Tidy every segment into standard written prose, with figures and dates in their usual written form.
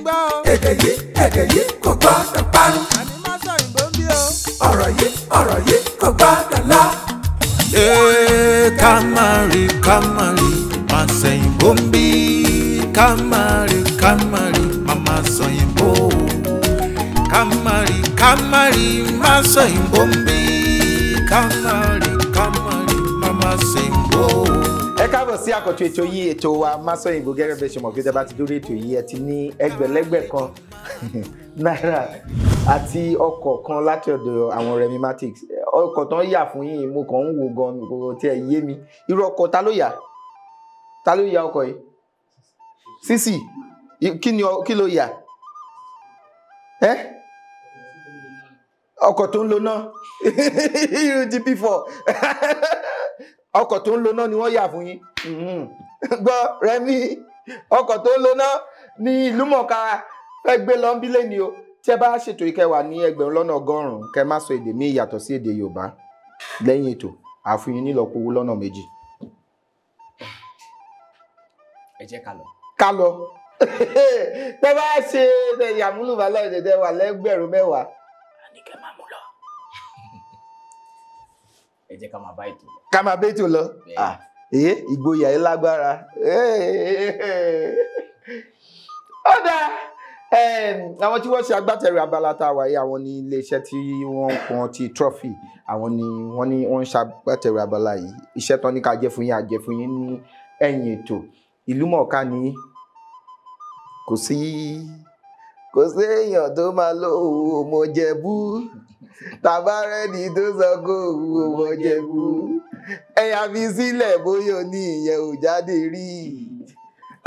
gbọ́ o. Èdè yìí kò gbọ́dọ̀ parun. Àní má sọ òyìnbó ń bí o. Ọ̀rọ̀ yìí kò gbọ́dọ̀ lọ. Ká má rí má sẹ̀yìnbó ń bí. Ká má rí má má sọ̀yìnbó. Ká má rí má sọ̀yìnbó ń bí. Ká má rí má má sẹ̀yìnbó. Ẹ káàbọ̀ sí àkọ́tún ètò yìí, ètò wa Masọ̀yìnbó. Gẹ́gẹ́ bẹ́ẹ̀ ṣe mọ̀ pé tẹ́ bá ti dórí ètò yìí, ẹ ti ní ẹgbẹ̀lẹ́gbẹ̀ kan náírà àti ọkọ̀ kan láti ọ̀dọ̀ àwọn Remi Matics. Ọkọ̀ tán yà fún yín, mo kàn ń wo gan, kò tiẹ̀ yé mi. Irú ọkọ̀ ta ló yà? Ta ló yà ọkọ̀ yìí? Sísì, kí ló yà? Ẹ́ ọkọ̀ tó ń lo náà, irú GP4 ọkọ̀ tó ń lo náà ni wọ́n yà fún yín. Gbọ́ Remi, ọkọ̀ tó ń lo náà ní ìlúmọ̀ọ́ká fẹ́ gbé lọ bí lẹ́ni o. Tí ẹ bá ṣètò ìkẹwàá ní 1,000,000, kẹ má sọ èdè míì yàtọ̀ sí èdè Yorùbá lẹ́yìn ètò, àfihàn nílọ́po owó lọ́nà méjì. Ẹ jẹ́ ká lọ. Ká lọ. Tẹ bá ṣe ìyàmúlùmálà èdè tẹ wà lẹ́gbẹ̀rún mẹ́wàá. A ní kẹ́ máa mú lọ. Ẹ jẹ́ ká máa bá ètò lọ. Ká máa bá ètò lọ. Ìgboyà yìí lágbára. Ó dáa. Àwọn tí wọ́n ṣe agbátẹrù abala tá a wà yìí, àwọn ní iléeṣẹ́ tí wọ́n ń pọn ti trọ́fì, àwọn ni wọ́n ní wọ́n ń ṣagbátẹrù abala yìí. Iṣẹ́ tán ní ká jẹ́ fún yín, á jẹ́ fún yín ní ẹ̀yìn ètò. Ìlúmọ̀ọ́ká ni kò sí èèyàn tó máa lo òmò Jẹ̀bú, tàbárẹ́ni tó sọ kó òmò Jẹ̀bú, ẹ̀yà fi sílẹ̀ bóyá ní ìyẹn ò jáde rí,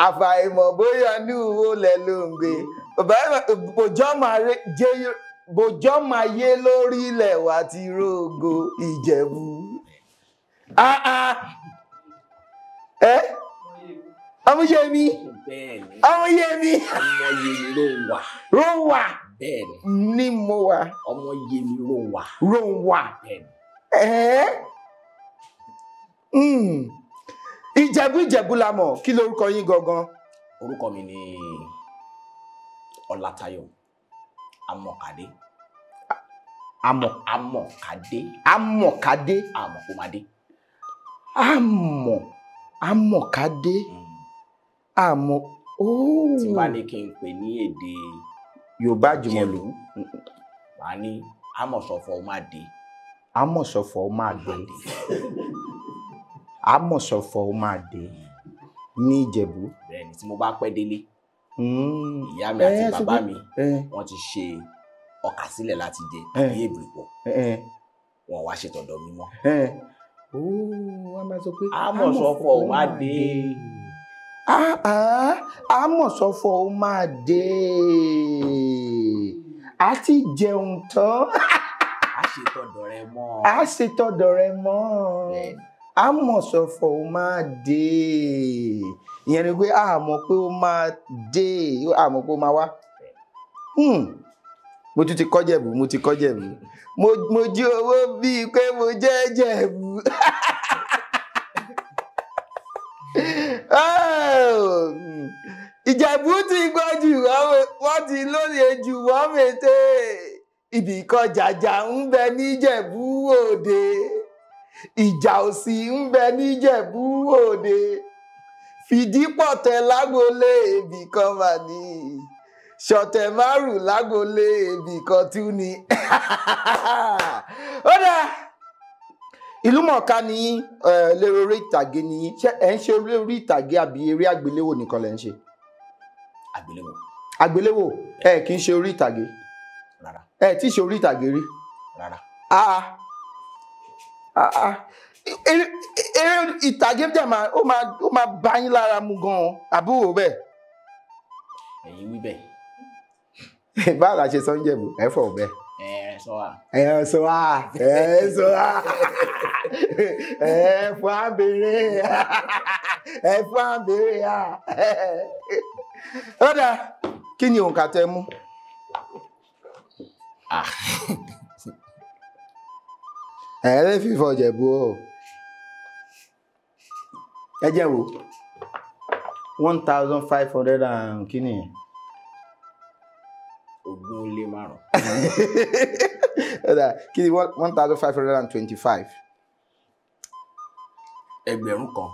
àfàìmọ̀ bóyá ní ìwò lẹ̀ ló ń gbé, bòjọ́ máa yé lórí ilẹ̀ wa ti rógo Ìjẹ̀bú. Ọmọyẹmí, ọmọyẹmí, ọmọyẹmí ló wà. Ló wà. Bẹ́ẹ̀ni. Ní mo wà. Ọmọyẹmí ló wà. Ló wà. Bẹ́ẹ̀ni. Ìjẹ̀bú Ìjẹ̀bú la mọ̀, kí lorúkọ yín gangan? Orúkọ mi ni Ọlátayọ̀ Amọ̀kadé. Amọ̀kadé. Amọ̀kadé. Amọ̀kọ́madé. Amọ̀kadé. Àmọ́ ooo. Tí bá ní kí n pè ní èdè Yorùbá àjùmọ̀lò, màá ní Amọ̀sọ̀fọ̀ máa dé. Amọ̀sọ̀fọ̀ máa dé. Amọ̀sọ̀fọ̀ máa dé ní Ìjẹ̀bú. Bẹ́ẹ̀ni, tí mo bá pẹ́ délé, ìyá mi àti bàbá mi wọ́n ti ṣe ọkà sílẹ̀ láti jẹ àbí èbìrìpọ̀, wọn wá ṣe tọ̀dọ̀ mi mọ́. Ooo, a máa sọ pé Amọ̀sọ̀fọ̀ máa dé. Amọ̀sọ̀fọ̀ ó máa dé. A ti jẹun tán. A ṣe tọ̀dọ̀ rẹ mọ́. A ṣe tọ̀dọ̀ rẹ mọ́. Amọ̀sọ̀fọ̀ ó máa dé. Ìyẹn ni pé a mọ̀ pé ó máa dé, a mọ̀ pé ó máa wá. Mo tún ti kọ́ Jẹ̀bú, mo ti kọ́ Jẹ̀bú. Mo jí owó bíi pé mo jẹ́ Jẹ̀bú. Ìjẹ̀bú ti gbọ́ jù, wọ́n ti lóye jù, wọ́n mètè. Ibì kan jàjà ń bẹ níjẹ̀bú òde, ìjà òsì ń bẹ níjẹ̀bú òde, fìdípọ̀tẹ̀ lágbolé ibì kan mà ní, ṣọ̀tẹ̀ márùn lágbolé ibì kan tún ni. Ó dáa. Ìlúmọ̀ọ́ká ni lérò orí ìtàgé ni yín. Ṣé ẹ̀ ń ṣe orí ìtàgé àbí eré àgbéléwò nìkan lẹ̀ ń ṣe? Àgbéléwò. Àgbéléwò, ẹ kì í ṣe orí ìtàgé. Rárá. Ẹ tí ṣe orí ìtàgé rí. Rárá. Eré ìtàgé dẹ̀ máa ó máa bá yín lára mu gan-an, àbúrò bẹ́ẹ̀. Ẹ̀yin wí bẹ́ẹ̀. Báwo la ṣe sọ ń Jẹ̀bú? Ẹ fọ̀ bẹ́ẹ̀. Ẹ sọ wa. Ẹ sọ wa. Ẹ sọ wa. Ẹ fún àbèrè. Ẹ fún àbèrè. Ó dáa, kí ni òǹkà tẹ mú? Ẹ lè fífọ Jẹ̀bú o. Ẹ jẹ́ wo 1,500 and kí nìyẹn? 25. Kí ni 1525? Ẹgbẹ̀rún kan.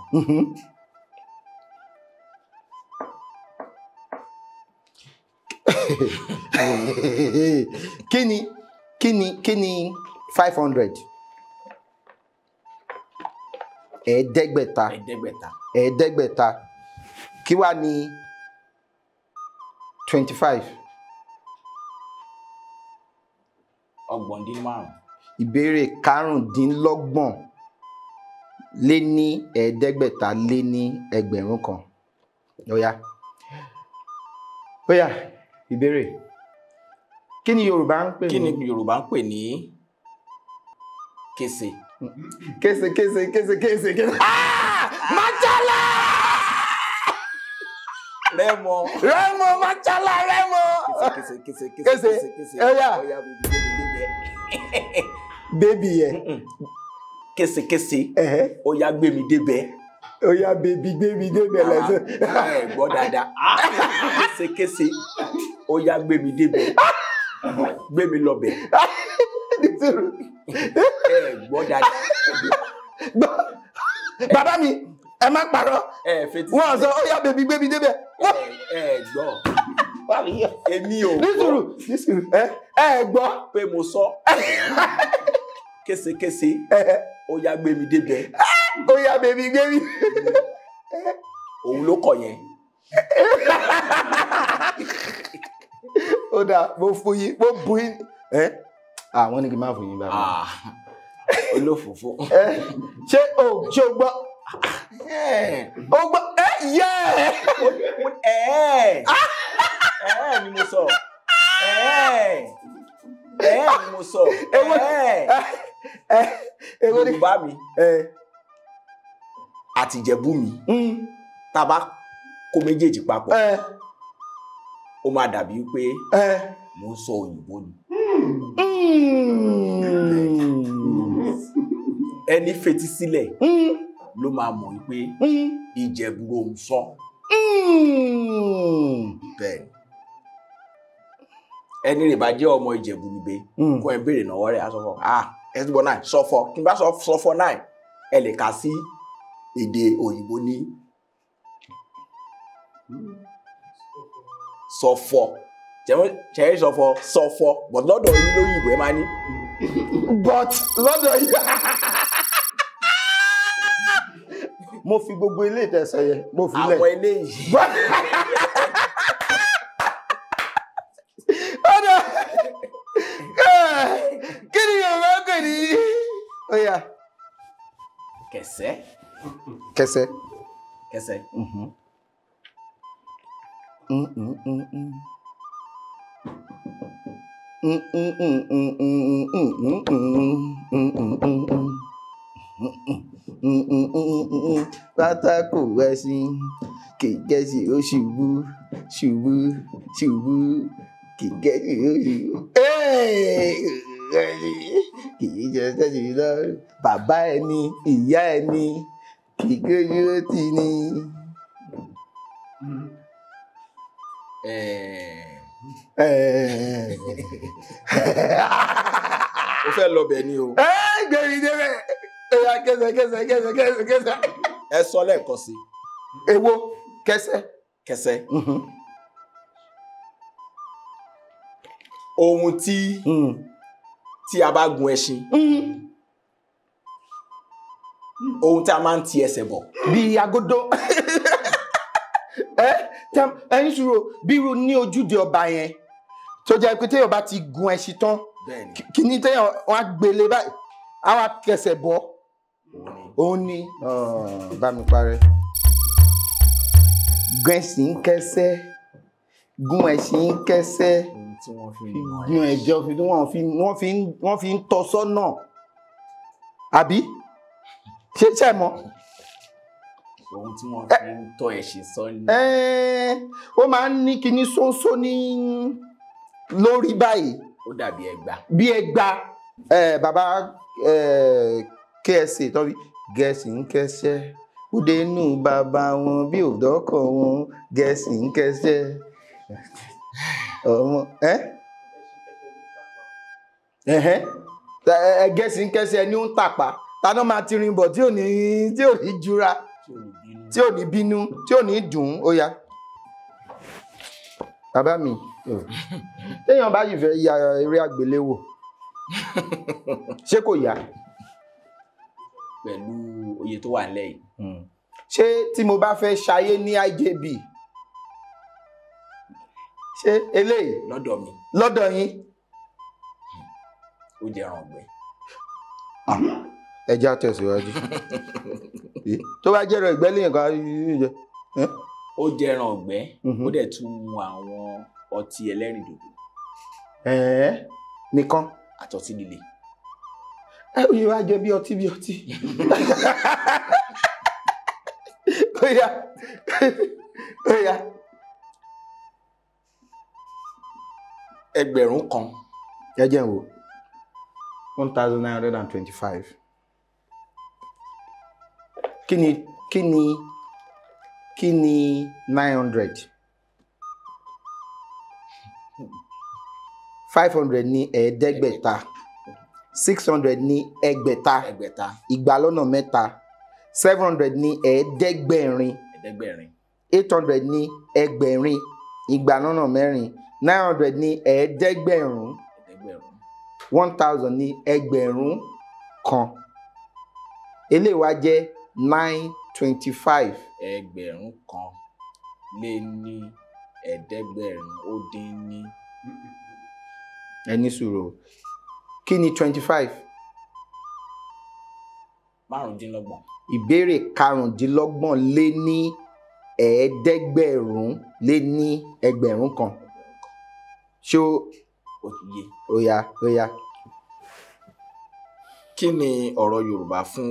Kí ni 500? Ẹ̀ẹ́dẹ́gbẹ̀ta. Ẹ̀ẹ́dẹ́gbẹ̀ta. Kí wá ní 25? 35. Ìbéèrè 25 lé ní ẹ̀ẹ́dẹ́gbẹ̀ta lé ní ẹgbẹ̀rún kan. Ó yá. Ó yá, ìbéèrè. Kí ni Yorùbá ń pè ní? Kí ni Yorùbá ń pè ní kése? Kése kése kése kése kése. Ah! Machala! Rẹ́mọ. Rẹ́mọ Machala Rẹ́mọ. Kése kése kése kése kése. Ó yá. Bébì yẹ. Kése kése. Ó yá gbé mi débẹ̀. Ó yá bébì gbé mi débẹ̀ lẹ́sẹ̀. Ẹ gbọ́ dáadáa. Kése kése. Ó yá gbé mi débẹ̀. Gbé mi lọ́bẹ̀. Ẹ gbọ́ dáadáa. Bàbá mi, ẹ má parọ́. Wọ́n sọ ó yá bèbí gbé mi débẹ̀. Ẹ gbọ́. Èmi ò gbọ́. Nísùrù nísùrù ẹ gbọ́. Pé mo sọ. Késekése. Ó yá gbé mi débẹ̀. Ó yá bèbí gbé mi. Òun ló kọ yẹn. Ó dáa, mo fún yín, mo bù yín. Àwọn ní kí n má fún yín bàbá. Olófòfó. Ṣé o ṣé o gbọ́? O gbọ́ ẹ yẹ. Ẹ ni mo sọ. Ẹ ni mo sọ. Yorùbá mi àti Ìjẹ̀bú mi tá a bá kó méjèèjì papọ̀ ó máa dàbí pé mo ń sọ òyìnbó ni. Ẹni fetí sílẹ̀ ló máa mọ̀ wípé Ìjẹ̀bú ló ń sọ. Bẹ́ẹ̀ ni ẹni rẹ̀ bá jẹ́ ọmọ Ìjẹ̀bú níbẹ̀ kó ẹ béèrè náwó rẹ̀ á sọ fún ah ẹ túbọ̀ náà sọ fọ kí n bá sọ fọ náà ẹ lè kà sí èdè òyìnbó ní sọ fọ jẹ́rìí sọ fọ sọ fọ but lọ́dọ̀ yín lóyìnbó ẹ máa ní. But lọ́dọ̀ yín mo fi gbogbo ilé ìtẹ̀sẹ̀ yẹn mo fi lẹ̀. Àwọn eléyìí. Ọ̀dà kí ni Yorùbá pè ní? Ó yá. Kẹsẹ́. Kẹsẹ́. Kẹsẹ́. Pátákó ẹṣin kìkẹ́sì ó ṣubú ṣubú ṣubú kìkẹ́sì ó ṣubú kìí jẹ sẹ́sì lọ bàbá ẹni ìyá ẹni kìkẹ́sì ó ti ní. Ó fẹ́ lọ bẹ̀ ni o. Gbẹ̀rì débẹ̀ ẹ̀yà kẹsẹ̀ kẹsẹ̀ kẹsẹ̀ kẹsẹ̀ kẹsẹ̀. Ẹ sọ lẹ́ẹ̀kan sí. Èwo kẹsẹ̀. Kẹsẹ̀. Ohun tí a bá gun ẹṣin. Ohun tí a máa ń ti ẹsẹ̀ bọ̀. Bí agodo. Ẹyin sùúrù bí irú ní ojúde ọba yẹn tó jẹ́ pé téèyàn bá ti gun ẹṣin tán kìíní téèyàn wọn á gbélé báyìí á wá kẹsẹ̀ bọ́ òun ni bá mi parẹ́. Gẹ̀ẹ́sì ń kẹsẹ́ gún ẹṣin ń kẹsẹ́ gún ẹjọ́ wọ́n fi ń tọ́ sọ́nà àbí ṣe ṣe mọ́. Ohun tí wọ́n fi ń tọ́ ẹṣin sọ́nà. Ó máa ń ní kinní ṣóńṣó ní lórí báyìí. Ó dàbí ẹgba. Bí ẹgba. Bàbá KSA tó fi gẹ̀ẹ́sì ń kẹsẹ́ ó dé inú bàbá wọn bí òdọ́kọ̀ wọn gẹ̀ẹ́sì ń kẹsẹ́ ọmọ ẹ. Ẹgẹ́sì ń kẹ́sì ẹni ó ń tàpá taná máa ti rin bọ̀ tí ò ní jura tí ò ní bínú tí ò ní dùn ó yá. Bàbá mi téèyàn bá yìí fẹ́ ya eré àgbéléwò ṣé kò yá? Pẹ̀lú oye tó wà nílẹ̀ yìí. Ṣé tí mo bá fẹ́ ṣayé ní IJB ṣé eléyìí lọ́dọ̀ mi lọ́dọ̀ yín ó jẹ ẹran ọ̀gbẹ́. Ẹ jẹ́ á tẹ̀síwájú. Tó bá jẹ́rọ ìgbẹ́ lẹ́yìn kan jẹ. Ó jẹ ẹran ọ̀gbẹ́, ó dẹ̀ tún mu àwọn ọtí ẹlẹ́rìndòdò. Nìkan. Àtọtí líle. Ẹ ò yẹ wá jẹ bí ọtí bí ọtí. Ó yá ó yá. 1000. Ẹ jẹ́ n wò. 1925. Kí ni 900? 500 ní 500, 600 ní 600, 200, 700 ní 700, 800 ní 1000, 200, 900 ní 900, 1000 ní 1000. Eléyìí wá jẹ́ 925. 1000 lé ní 900 ó dín ní. Ẹ ní sùúrù. Kí ni 25? 25. Ìbéèrè 25 lé ní 900 lé ní 1000. Ṣé ó yé? Ó yá ó yá. Kí ni ọ̀rọ̀ Yorùbá fún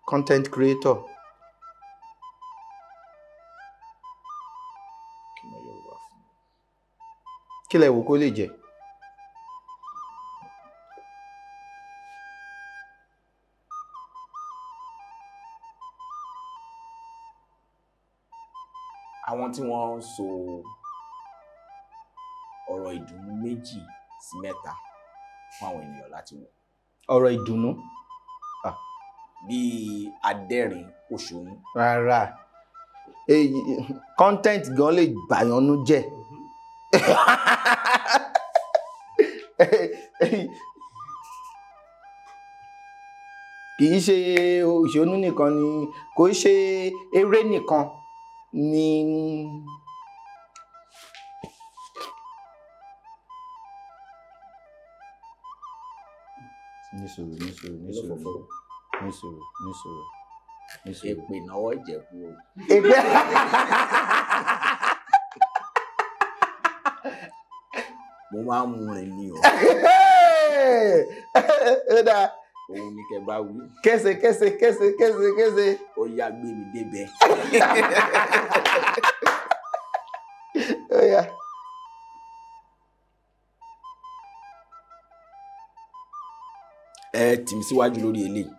content creator? Kí ni Yorùbá fún? Kí lẹ wò kó lè jẹ́? Àwọn tí wọ́n ń so ọ̀rọ̀ ìdùnnú 2 sí 3 fún àwọn ènìyàn láti wò. Ọ̀rọ̀ ìdùnnú? Bíi adẹ́rìn òṣònú. Rárá, content gan lè bàyànnú jẹ́. Kì í ṣe òṣònú nìkan ni, kò í ṣe eré nìkan ni. Ní sùúrù, ní sùúrù, ní sùúrù, ní sùúrù, ní sùúrù, ní sùúrù. Èpè náwó Ìjẹ̀bú o. Èpè. Mo máa ń mú rìn ní o. Ó dáa. Òun ni kẹ bá wí. Kése kése kése kése kése. Ó yá gbé mi débẹ̀. Ó yá. Ẹ tì mí síwájú lórí eléyìí.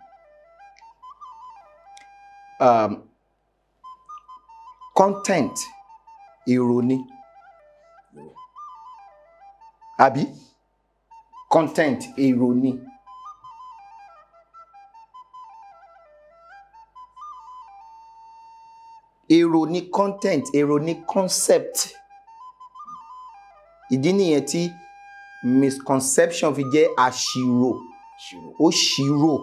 Content èrò ni, àbí? Content èrò ni. Èrò ni content, èrò ni concept. Ìdí nìyẹn tí misconception fi jẹ́ àṣìrò. Ó ṣìrò.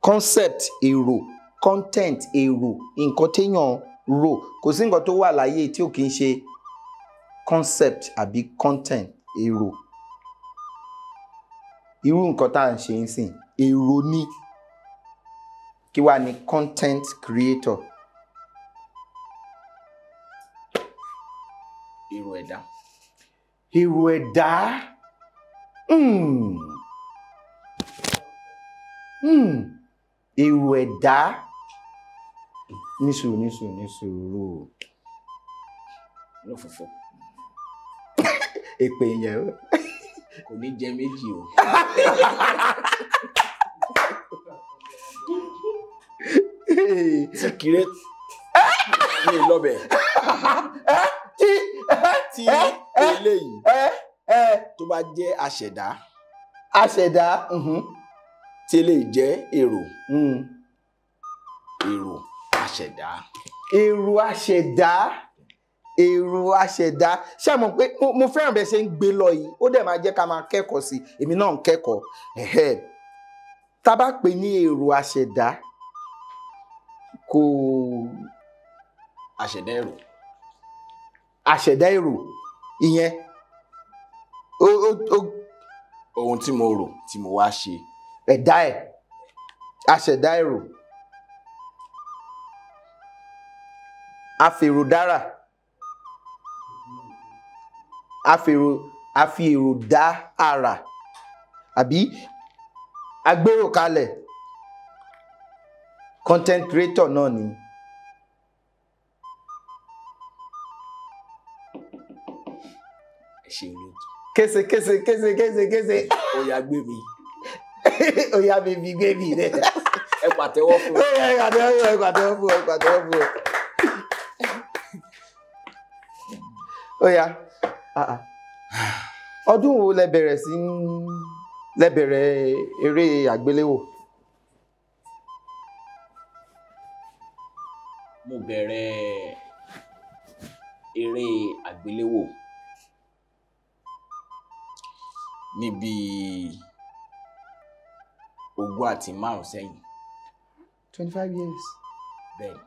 Concept èrò, content èrò, nǹkan téèyàn rò. Kò sí nǹkan tó wà láyé tí ò kì í ṣe concept àbí content èrò. Irú nǹkan tá à ń ṣe ń sìn, èrò ni. Kí wá ni content creator? Èrò ẹ̀dá. Èrò ẹ̀dá. Èrò ẹ̀dá. Ní sùúrù, ní sùúrù, ní sùúrù. Lófòfò. Èpè yẹn. Kò ní jẹ méjì o. Tí kìrẹ́ ní lọ́bẹ̀. Tí eléyìí tó bá jẹ́ aṣẹ̀dá. Aṣẹ̀dá. Tí lè jẹ́ èrò. Èrò aṣẹ̀dá. Èrò aṣẹ̀dá. Èrò aṣẹ̀dá. Ṣé mọ̀ pé mo fẹ́ràn bẹ́ẹ̀ ṣe ń gbé lọ yìí, ó dẹ̀ máa jẹ́ ká máa kẹ́kọ̀ọ́ sí i, èmi náà ń kẹ́kọ̀ọ́. Tá bá pè ní èrò aṣẹ̀dá, kò. Aṣẹ̀dá èrò. Aṣẹ̀dá èrò ìyẹn. Ohun tí mo rò tí mo wá ṣe. Ẹ̀dá ẹ̀. Aṣẹ̀dá èrò. Afèròdára. Afi èrò dá ara. Àbí agbérò kalẹ̀. Content creator náà ni. Ẹ ṣe olóòtú. Kése kése kése kése kése. Ó yá gbé mi. Ó yá bèbí gbé mi rẹ. Ẹ pàtẹ́wọ́ fún. Ẹ pàtẹ́wọ́ fún ẹ pàtẹ́wọ́ fún ẹ pàtẹ́wọ́ fún ẹ. Ó yá. Ọdún wo lẹ bẹ̀rẹ̀ sí lẹ bẹ̀rẹ̀ eré àgbéléwò? Mo bẹ̀rẹ̀ eré àgbéléwò níbi 25 sẹ́yìn. 25 years. Bẹ́ẹ̀ni.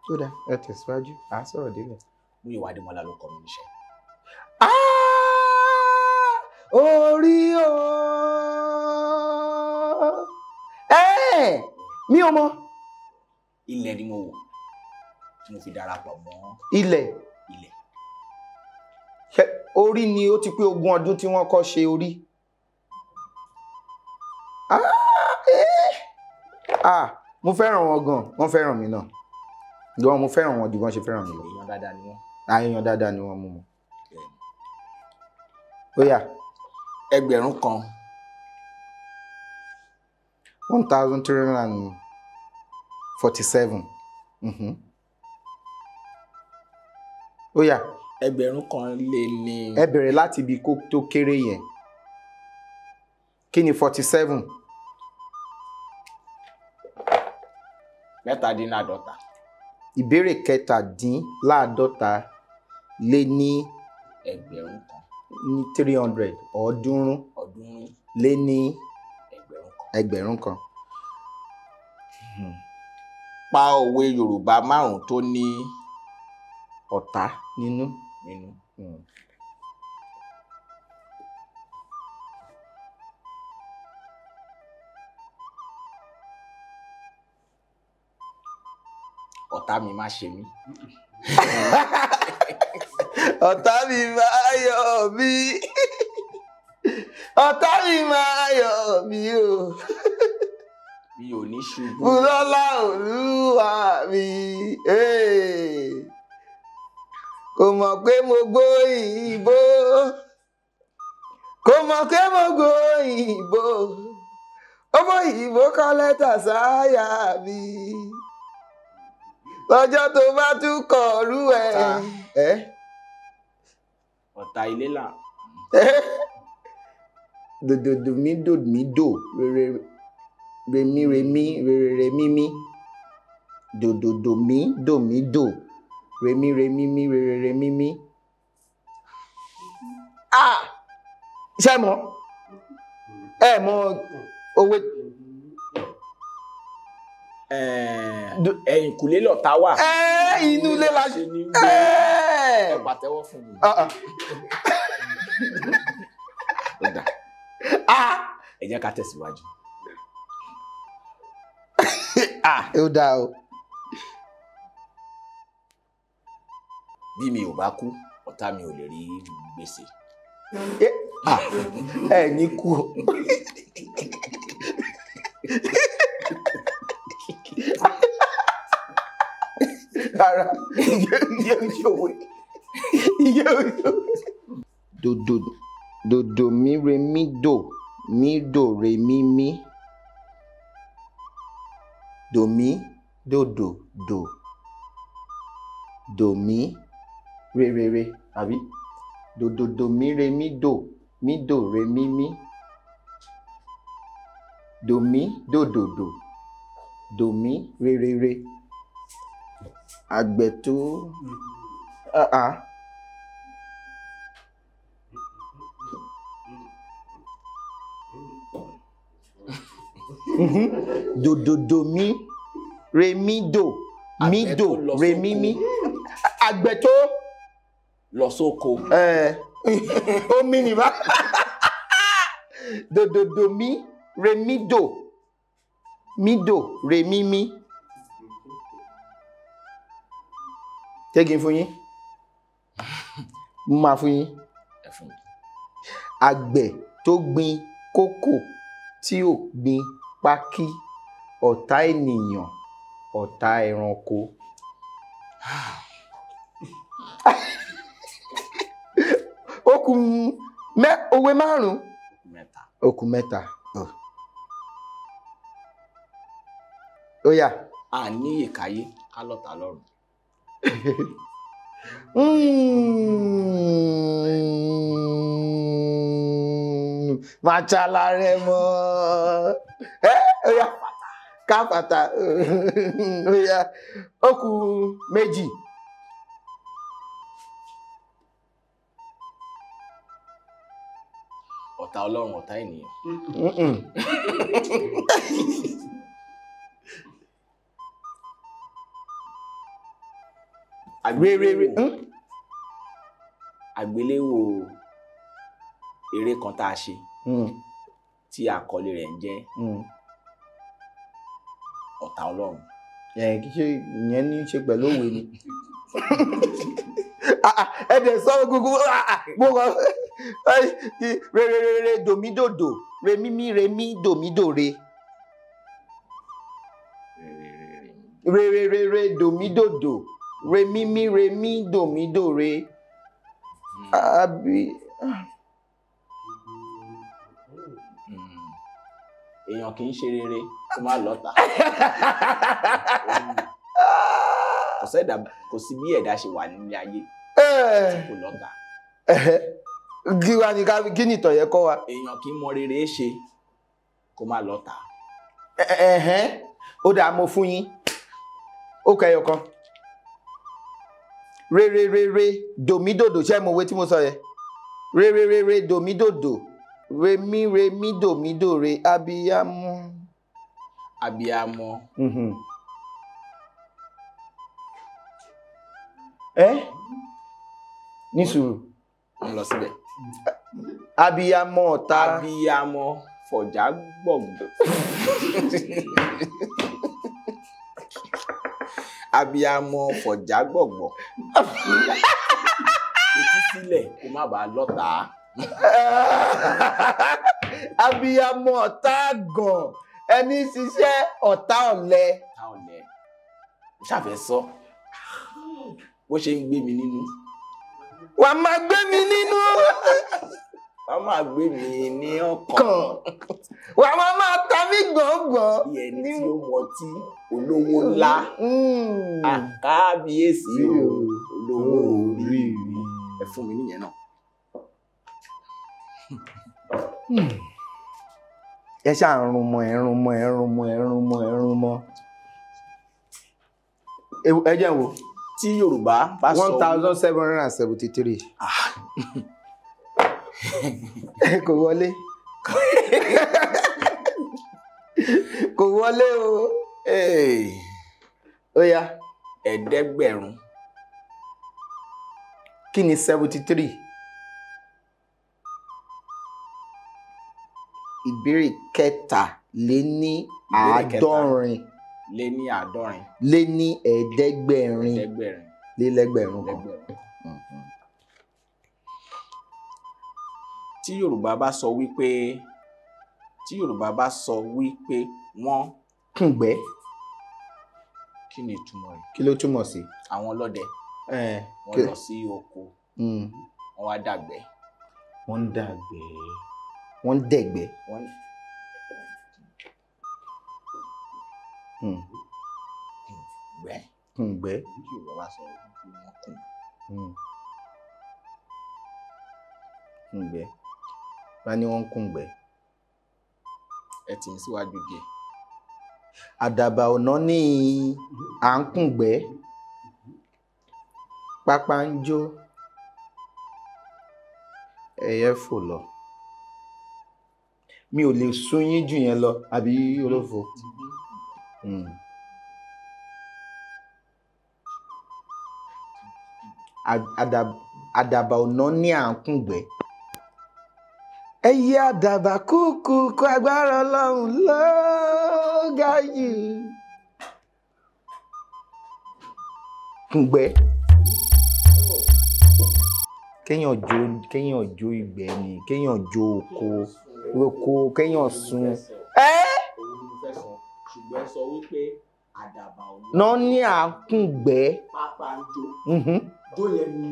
Tó dáa, ẹ tẹ̀síwájú, à á sọ̀rọ̀ délẹ̀. Múyìwá Adémọ́lá ló kọ́ mi níṣẹ́. Orí o! Mi ò mọ̀. Ilẹ̀ ni mo wò tí mo fi darapọ̀ mọ́. Ilẹ̀. Ilẹ̀. Orí ni ó ti pé 20 ọdún tí wọ́n kọ́ ṣe orí. Mo fẹ́ràn wọn gan, wọ́n fẹ́ràn mi náà. Gan, mo fẹ́ràn wọn ju bọ́n ṣe fẹ́ràn mi lọ. Èèyàn dáadáa ni wọ́n. Èèyàn dáadáa ni wọ́n mú wọn. Ó yá. 1000 kan. 1347. Ó yá. 1000 lé ní. Ẹ bẹ̀rẹ̀ láti ibi tó kéré yẹn. Kí ni 47? 47. Ìbéèrè 47 lé ní. 1000 kan. Ní 300 ọ̀ọ́dúnrún. Ọ̀ọ́dúnrún. Lé ní. 1000 kan. 1000 kan. Pa òwe Yorùbá 5 tó ní ọ̀tá nínú. Nínú. Ọ̀tá mi má ṣe mí. Ọ̀tá mi máa yọ̀ mí. Ọ̀tá mi máa yọ̀ mí o. Mi ò ní ṣubú. Fúlọ́lá Olúwa mi. Kò mọ̀ pé mo gbóyìnbó. Kò mọ̀ pé mo gbóyìnbó. Ó bóyìnbó kọ lẹ́tà sáyà mi. Lọ́jọ́ tó bá tún kọ̀ọ̀rú ẹ̀. Ọ̀tá ilé là. Dòdòdò mi dò mí dò rere remi remi rere remi mi. Dòdòdò mi dò mí dò remi remi mi rere remi mi. Ṣé mọ̀? Ẹ mọ̀ òwe. Ẹ̀yìnkùlé lọ̀tá wà. Inú ilé la ṣe ní gbé. Ẹ pàtẹ́wọ́ fún mi. Ẹ jẹ́ ká tẹ̀síwájú. Ó dáa o. Bí mi ò bá kú, ọ̀tá mi ò lè rí gbèsè. Ẹ ní kú o. Rárá, ìyẹ́ òṣòwò. Ìyẹ́ òṣòwò. Dòdò dòdò mi re mi dò mi dò re mi mi. Dò mi dòdò dò. Dò mi re re re àbí? Dòdòdò mi re mi dò mi dò re mi mi. Dò mi dòdòdò dò mi re re re. Àgbẹ̀ tó Dòdòdò mi re mi dò mi dò re mi mi. Àgbẹ̀ tó lọ sóko. Omi nìbá. Dòdòdò mi re mi dò mi dò re mi mi. Ṣé kí n fún yín? Mo máa fún yín. Àgbẹ̀ tó gbin kókò tí ò gbin pákí, ọ̀tá ènìyàn, ọ̀tá ẹranko. Ó kù òwe márùn-ún. Ó kù mẹ́ta. Ó yá. A ní ìkáyé ká lọ́ta lọ́rùn. Machala rẹ mọ́. Ó yá. Káfàtà. Ó yá. Ó kù méjì. Ọ̀tá Ọlọ́run, ọ̀tá ènìyàn. Àgbéléwò eré kan tá a ṣe tí àkọlé rẹ̀ ń jẹ́ Ọ̀tá Ọlọ́run. Kì í ṣe ìyẹn ní í ṣe pẹ̀lú òwe ni. Ẹ dẹ̀ sọ gbogbo gbogbo re re re re dòmídòdò re mímí re mí dòmídò re. Re re re re dòmídòdò re mímí re mí dòmídò re. Àbí. Èèyàn kì í ṣe rere kó má lọ́tà. Kò sí bí ẹ̀dá ṣe wà nílé ayé tí kò lọ́tà. Kí wá ní ká kí ni ìtàn yẹn kọ́ wa? Èèyàn kì í mọ rere ṣe kó má lọ́tà. Ó dáa, mo fún yín. Ó kọ ẹyọ kan. Re re re re dòmídòdò, ṣé mo wé tí mo sọ yẹn? Re re re re dòmídòdò re mí re mí dòmídò re abiyamọ. Abiyamọ. Ní sùúrù. Ń lọ síbẹ̀. Abiyamọ ọ̀tá. Abiyamọ fọ̀já gbọ̀ngbọ̀. Abiyamọ fọ̀já gbọ̀gbọ̀. Fetí sílẹ̀ kó má bàa lọ́tà. Abiyamọ ọ̀tá gàn, ẹni ṣiṣẹ́ ọ̀tá ọ̀lẹ. Ọ̀tá ọ̀lẹ. Mo ṣàfẹ́ sọ bó ṣe ń gbé mi nínú. Wà á máa gbé mi nínú. Wà á máa gbé mi ní ọkàn. Wà á máa ta mí gbọ̀ngbọ̀n. Bí ẹni tí ó mọtí olówó ńlá. Àkábíyèsí olówó orí mi. Ẹ fún mi níyẹn náà. Ẹ ṣáà ń rún mọ́, ẹ ń rún mọ́, ẹ ń rún mọ́, ẹ ń rún mọ́, ẹ ń rún mọ́. Ẹ jẹ́ n wò. Tí Yorùbá bá sọ 1773. Kò wọlé. Kò wọlé o. Ó yá. 500. Kí ni 73? Ìbéèrè 73. Lé ní àádọ́rin. Lé ní ẹ̀ẹ́dẹ́gbẹ̀rin. Lé lẹ́gbẹ̀rún kan. Tí Yorùbá bá sọ wípé wọ́n kùngbẹ́. Kí ni ìtumọ̀ rẹ̀? Kí ló túmọ̀ sí? Àwọn ọlọ́dẹ. Wọ́n lọ sí oko. Wọ́n wá dàgbẹ́. Wọ́n ń dàgbẹ́. Wọ́n ń dẹ̀gbẹ́. Gbẹ́. Kùngbẹ́. Tí Yorùbá bá sọ wípé wọ́n kùn. Kùngbẹ́. Wọ́n ní wọ́n ń kùngbẹ́. Ẹ tì mí síwájú díẹ̀. Àdàbà ọ̀nà ní à ń kùngbẹ́. Pápá ń jó. Ẹyẹ fò lọ. Mi ò lè sún yín jù yẹn lọ, àbí olófo. Àdàbà ọ̀nà ní à ń kùngbẹ́. Ẹyẹ àdàbà kúkú kó agbára Ọlọ́run ló ga jù. Kùngbẹ́. Kéèyàn jó ìgbẹ́ ni, kéèyàn jó oko, kéèyàn sun. Òun ni mo fẹ́ sọ, ṣùgbọ́n ẹ sọ wípé àdàbà ọ̀nà. Náà ní à ń kùngbẹ́. Pápá ń jó. Jó yẹn ni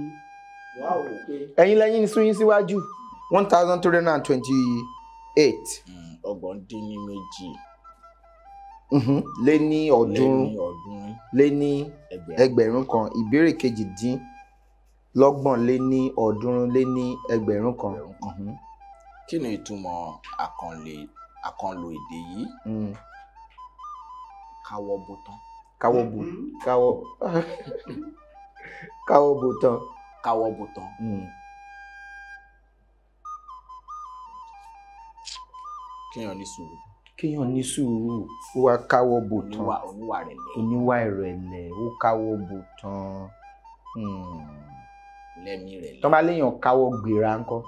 wọ́n á wò pé. Ẹ̀yin lẹ́yìn sún yín síwájú. 1328. 32. Lé ní ọ̀ọ́dúnrún. Lé ní ẹgbẹ̀rún kan. Ìbéèrè 28 lé ní ọ̀ọ́dúnrún lé ní ẹgbẹ̀rún kan. Kí ni ìtumọ̀ àkànlò èdè yìí? Káwọ́ bó tán. Káwọ́ bó káwọ́ bó tán. Káwọ́ bó tán. Kéèyàn ní sùúrù. Kéèyàn ní sùúrù, ó wá káwọ́ bò tán. Oníwà ìrẹ̀lẹ̀. Oníwà ìrẹ̀lẹ̀, ó káwọ́ bò tán. Lẹ́mí ìrẹ̀lẹ̀. Tọ́ bá léèyàn káwọ́ gbéra ńkọ́.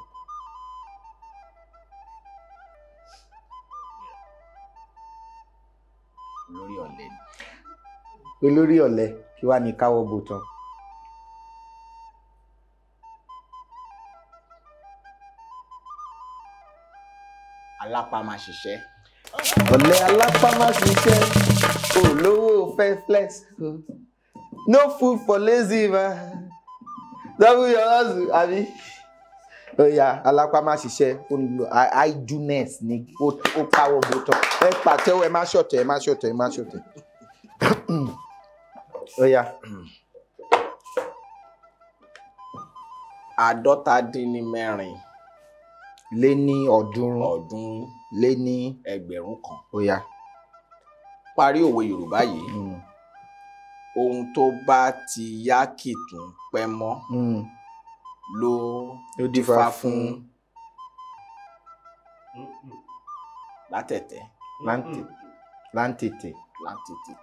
Olórí ọ̀lẹ ni. Olórí ọ̀lẹ kí wá ní káwọ́ bò tán. Alápá máa ṣiṣẹ́. Ọ̀lẹ alápá máa ṣiṣẹ́, olówó fẹ́ flex. No food for lazy man. Double your hustle, àbí? Oya, alápá máa ṣiṣẹ́, idleness ni ó káwọ́ bó tán. Ẹ pàtẹ́wọ́, ẹ má ṣọ̀tẹ̀, ẹ má ṣọ̀tẹ̀, ẹ má ṣọ̀tẹ̀. Oya. 54. Lé ní ọ̀ọ́dúnrún. Ọ̀ọ́dúnrún. Lé ní ẹgbẹ̀rún kan. Oya. Parí òwe Yorùbá yìí. Ohun tó bá ti yá kì tún pẹ́ mọ́. Ló dífá fún. Látẹ̀tẹ̀. Láǹtẹ̀tẹ̀. Láǹtẹ̀tẹ̀.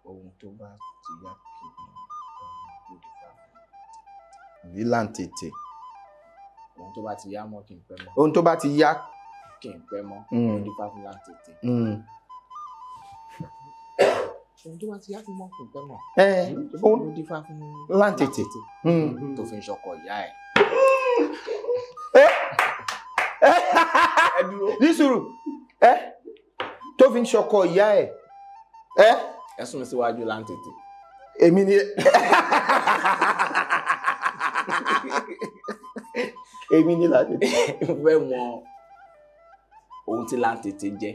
Ohun tó bá ti yá kì tún pẹ́ mọ́ ló dífá fún. Àbí láǹtẹ̀tẹ̀. Ohun tó bá ti yá mọ́ kí n pẹ́ mọ́. Ohun tó bá ti yá kí n pẹ́ mọ́ ló dífá fún láǹtẹ̀tẹ̀. Ohun tó bá ti yá fún mọ́ kí n pẹ́ mọ́. Ló dífá fún láǹtẹ̀tẹ̀. Tó fi ń ṣọkọ ìyá ẹ̀. Ní sùúrù, tó fi ń ṣọkọ ìyá ẹ̀. Ẹ sún mi síwájú láǹtẹ̀tẹ̀. Èmi ni. Èmi ni láǹtẹ̀tẹ̀. Mo fẹ́ mọ ohun tí láǹtẹ̀tẹ̀ jẹ́.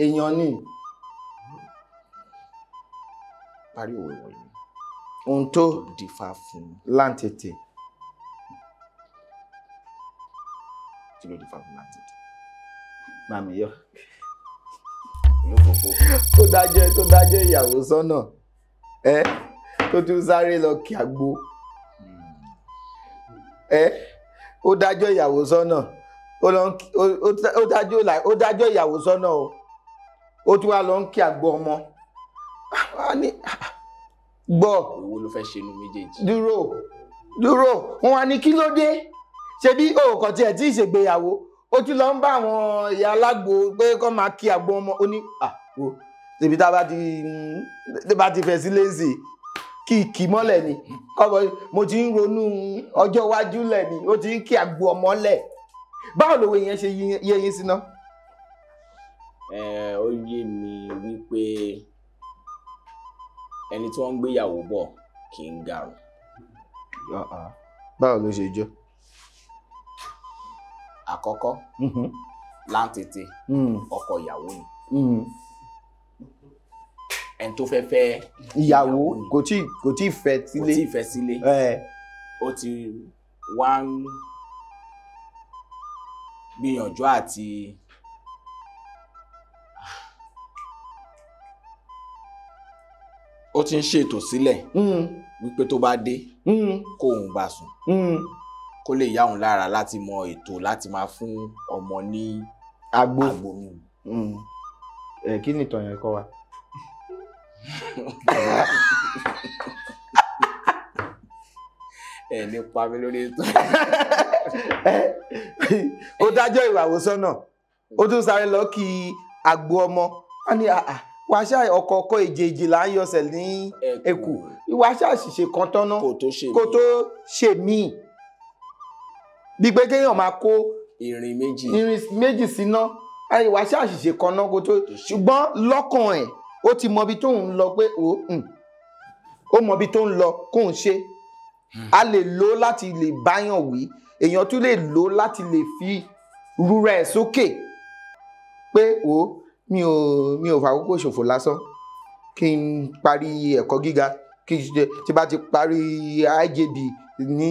Èèyàn ni. Parí òwe wọ̀nyí. Ohun tó dífá fún láǹtẹ̀tẹ̀. Kí ló dífá fún láǹtẹ̀tẹ̀? Màmí yọ. Olófòfò. Tó dájọ́ ìyàwó sọ́nà. Tó tún sáré lọ kí àgbo. Ó dájọ́ ìyàwó sọ́nà. Ó dájọ́ ìyàwó sọ́nà o. Ó tún wá lọ ń kí àgbo ọmọ. Gbọ́. Owó ló fẹ́ ṣe inú méjèèjì. Dúró dúró, wọn wá ní kí ló dé? Ṣebí òkò tiẹ̀ tí ì ṣègbéyàwó, ó tún lọ ń bá àwọn ìyá alágbo pé kó máa kí àgbo ọmọ. Ó ní àwo ṣèbí tá a bá ti fẹ́ sí lézì kí kì mọ́lẹ̀ ni. Kọ́bọ̀ mo ti ń ronú ọjọ́ iwájú lẹ̀ ni, ó ti ń kí àgbo ọmọ lẹ̀. Báwo lòwe yẹn ṣe yé yín síná? Ó yé mi wípé ẹni tí wọ́n ń gbéyàwó bọ̀ kì í garùn. Báwo ló ṣe jọ? Àkọ́kọ́, láǹtẹ̀tẹ̀ ọkọ ìyàwó ni. Ẹni tó fẹ́ fẹ́ ìyàwó kò tí ì fẹ́ sílé. Kò tí ì fẹ́ sílé. Ó ti wá ń gbìyànjú àti ó ti ń ṣètò sílẹ̀ wípé tó bá dé kó òun bá sùn kó lè yá òun lára láti mọ ètò láti máa fún ọmọ ní àgbo mímu. Kí ni ìtàn yẹn kọ́ wa? Ẹ ní pa mí lórí ètò. Ó dájọ́ ìwàwò sọ́nà, ó tún sáré lọ kí àgbo ọmọ. Wọ́n ní wàá ṣá ọ̀kọ̀ọ̀kọ̀ èjèèjì là ń yọsẹ̀ ní ẹ̀kú. Wàá ṣá àṣìṣe kan tọ́ná kó tó ṣe míì. Bí pé kéèyàn máa kó irin méjì síná, wàá ṣá àṣìṣe kan náà kó tó. Ṣùgbọ́n lọ́kàn ẹ̀ ó ti mọ ibi tó ń lọ pé ó mọ ibi tó ń lọ kóun ṣe. A lè lò láti lè báyàn wí, èèyàn tún lè lò láti lè fi rúra ẹ̀ sókè pé o mi ò fàkókò ṣòfò lásán, kí n parí ẹ̀kọ́ gíga, kí n tí bá ti parí IJB ní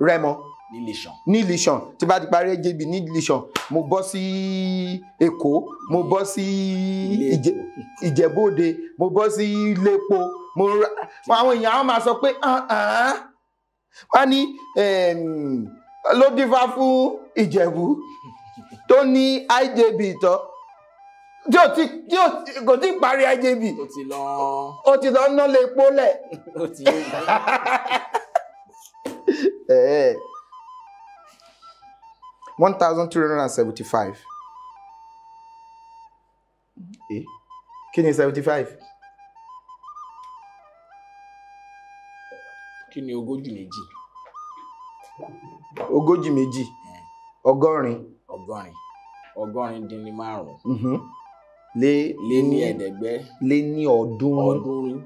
Rẹ́mọ ní Ìlíṣàn, tí bá ti parí IJB ní Ìlíṣàn, mo bọ́ sí Èkó, mo bọ́ sí Ìjẹ̀bú-Òde, mo bọ́ sí Ilépo, mo ra àwọn èèyàn á máa sọ pé wọ́n ní ló dífá fún Ìjẹ̀bú tó ní IJB tọ́ tí kò tí parí IJB, ó ti lọ ná lè pólẹ̀. 1,375. Kí ni 75? Kí ni 42? 42, 80. 85. Lé ní ẹ̀ẹ́dẹ́gbẹ́. Lé ní ọ̀ọ́dúnrún.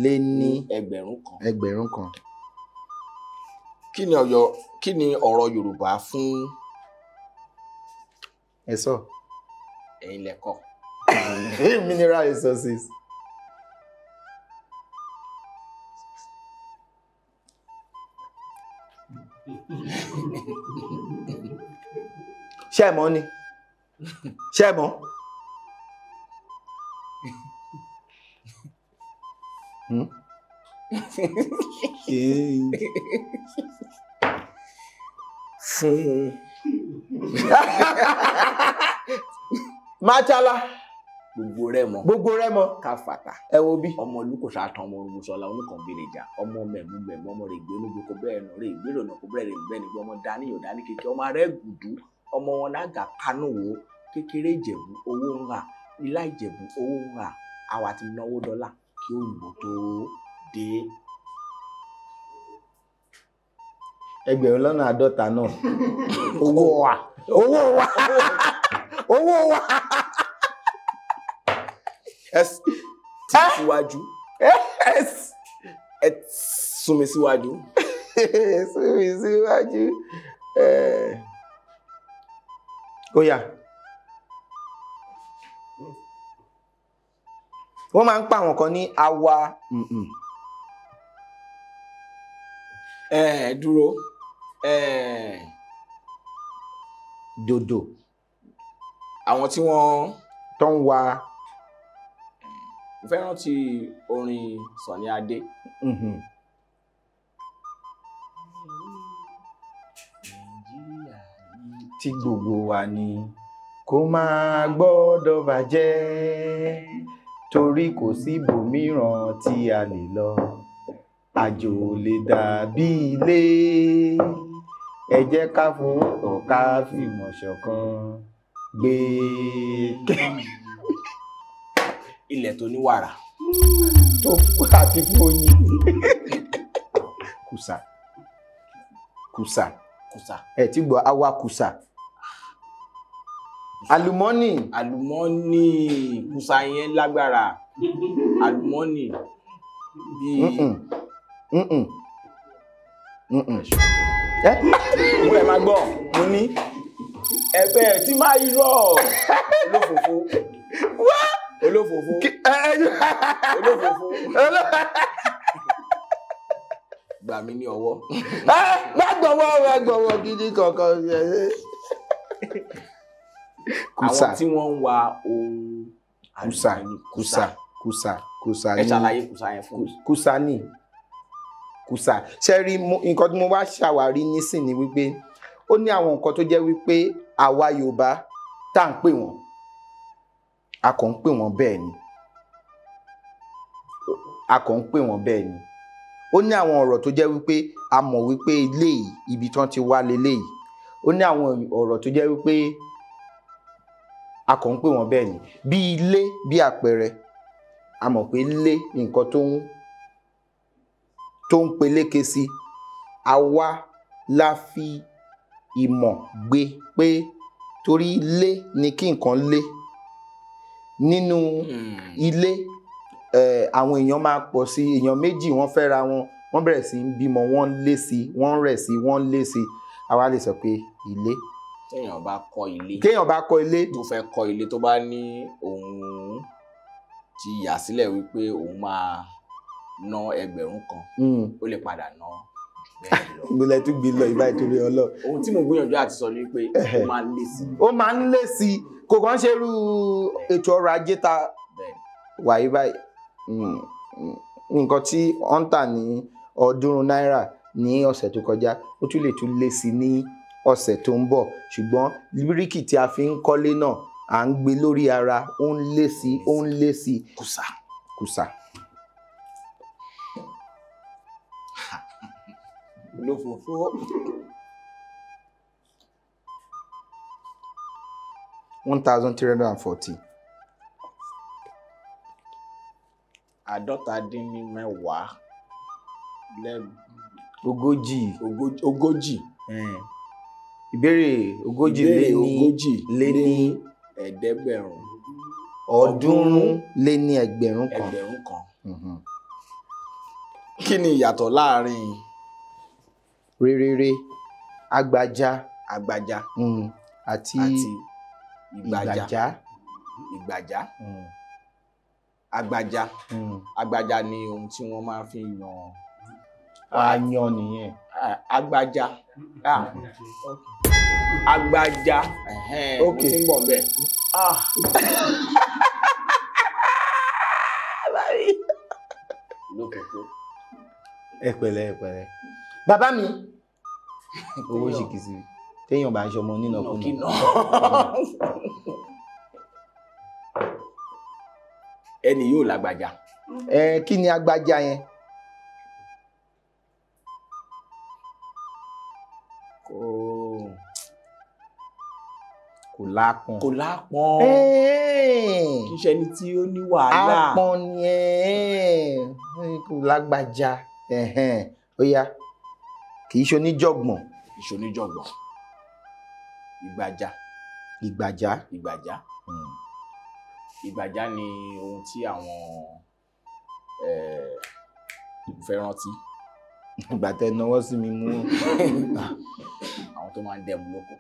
Lé ní ẹgbẹ̀rún kan. 1,000. Kí ni ọ̀rọ̀ Yorùbá fún? Ẹ sọ. Ẹ̀yin lẹ́kọ̀. Mineral resources. Ṣé ẹ mọ̀ ni? Ṣé ẹ mọ̀? Fún Machala. Gbogbo Rẹ́mọ. Gbogbo Rẹ́mọ. Káfàtà. Ẹ wo bí. Ọmọ olùkọ́sà àtàn ọmọ orúkọsọlá oníkànbẹ̀rẹ̀jà ọmọ mẹ̀mú mẹ̀mú ọmọ rẹ̀ gbénúgbò kó bẹ́ẹ̀ nà rẹ̀ ìgbérònà kó bẹ́ẹ̀ rẹ̀ bẹ́ẹ̀ nígbà ọmọ dání yóò dání kékeré ọmọ rẹ̀ gùdú ọmọ wọn lága kánú wo kékeré Ìjẹ̀bú owó ń rà ilá Ìjẹ̀bú owó ń rà àwa ti náwó dọ́là kí òyìnbó tó dé. 50,000 náà. Owó wa. Owó wa. Owó wa. Ẹ ti síwájú. Ẹ sún mi síwájú. Sún mi síwájú. Ó yá. Wọ́n máa ń pa àwọn kan ní awa. Dúró. Dòdò. Àwọn tí wọ́n tó ń wa. Mo fẹ́ rántí orin Sunny Adé. Tí gbogbo wa ní kó máa gbọ́dọ̀ bàjẹ́ torí kò sí ibòmíràn tí a lè lọ, àjò lè dàbí ilé, ẹ jẹ́ ká fọwọ́ ká fìmọ̀ ṣọ̀kan gbé ilẹ̀ tó ní wàrà tó àti fún oyin. Kùsà kùsà kùsà ẹ ti gbọ́ awa kùsà àlùmọ́nì. Àlùmọ́nì kùsà yẹn lágbára. Àlùmọ́nì bíi. Mo ẹ máa gbọ́ mo ní ẹgbẹ́ tí máa yí rọ̀ olófòfó olófòfó olófòfó. Gbà mí ní ọwọ́. Má gbọ̀wọ́ má gbọ̀wọ́ gidi kankan. Kùsà. Àwọn tí wọ́n ń wa ohun Kùsà kùsà kùsà kùsà ní. Ẹ ṣàlàyé kùsà yẹn fún mi. Kùsà ni kùsà. Ṣé rí nǹkan tí mo wá ṣàwárí nísìn ni wípé ó ní àwọn nǹkan tó jẹ́ wípé àwa Yorùbá tá à ń pè wọ́n, a kàn ń pè wọ́n bẹ́ẹ̀ ni, a kàn ń pè wọ́n bẹ́ẹ̀ ni. Ó ní àwọn ọ̀rọ̀ tó jẹ́ wípé a mọ̀ wípé eléyìí ibi tán ti wá leléyìí. Ó ní àwọn ọ̀rọ̀ tó jẹ́ wípé a kàn ń pè wọ́n bẹ́ẹ̀ ni. Bí ilé, bí àpẹẹrẹ, a mọ̀ pé ilé nǹkan tó ń peléke sí, àwa la fi ìmọ̀ gbé pé torí ilé ni kí nǹkan lé. Nínú ilé, àwọn èèyàn máa pọ̀ sí, èèyàn méjì wọ́n fẹ́ra wọn, wọ́n bẹ̀rẹ̀ sí ń bímọ, wọ́n ń lé sí, wọ́n ń rẹ̀ sí, wọ́n ń lé sí. Àwa lè sọ pé ilé. Téèyàn bá kọ́ ilé. Téèyàn bá kọ́ ilé. Tó fẹ́ kọ́ ilé tó bá ní òun ti yà sílẹ̀ wípé òun máa ná 1,000, ó lè padà ná bẹ́ẹ̀ lọ. Gbọ́dọ̀ tún gbé lọ ìbá ìtorí ọlọ́. Ohun tí mo gbìyànjú àti sọ ni pé ó máa ń lé sí. Ó máa ń lé sí. Kò kàn ṣe irú ètò ọrọ̀ ajé ta wà yí báyìí. Nǹkan tí wọ́n ń tà ní 300 náírà ní ọ̀sẹ̀ tó kọjá, ó tún lè tún lé sí ní ọ̀sẹ̀ tó ń bọ̀. Ṣùgbọ́n bíríkì tí a fi ń kọ́lé náà à ń gbé lórí ara, ó ń lé sí, ó ń lé sí. Kùsà. Kùsà. Olófòófó. 1,340. 50 Ogójì. Ogójì. Ìbéèrè ogójì lé ní ẹ̀ẹ́dẹ́gbẹ̀rún. 300,000. 1,000. Kí ni ìyàtọ̀ láàrin réréré, agbájá, agbájá àti ìgbàjá? Ìgbàjá. Agbájá. Agbájá ni ohun tí wọ́n máa fi yan. Ayan nìyẹn. Agbájá. Agbájá. Mo ti ń bọ̀ bẹ́ẹ̀. Lókòókò. Ẹ pẹ̀lẹ́, ẹ pẹ̀lẹ́. Bàbá mi. Owó ṣìkìsì. Téèyàn bá ń ṣọmọ nínàkúnà. Ẹni yóò lágbájá. Kí ni agbájá yẹn? Kò lápọn. Kò lápọn. Kì í ṣe ẹni tí ó ní wàhálà. Ápọn ni kò lágbájá. Ó yá. Kì í ṣe oníjọ̀gbọ̀n. Kì í ṣe oníjọ̀gbọ̀n. Ìgbàjá. Ìgbàjá. Ìgbàjá. Ìgbàjá ni ohun tí àwọn fẹ́ rántí. Ìgbà tẹ náwó sí mi mú. Àwọn tó máa ń dẹ̀mú lóko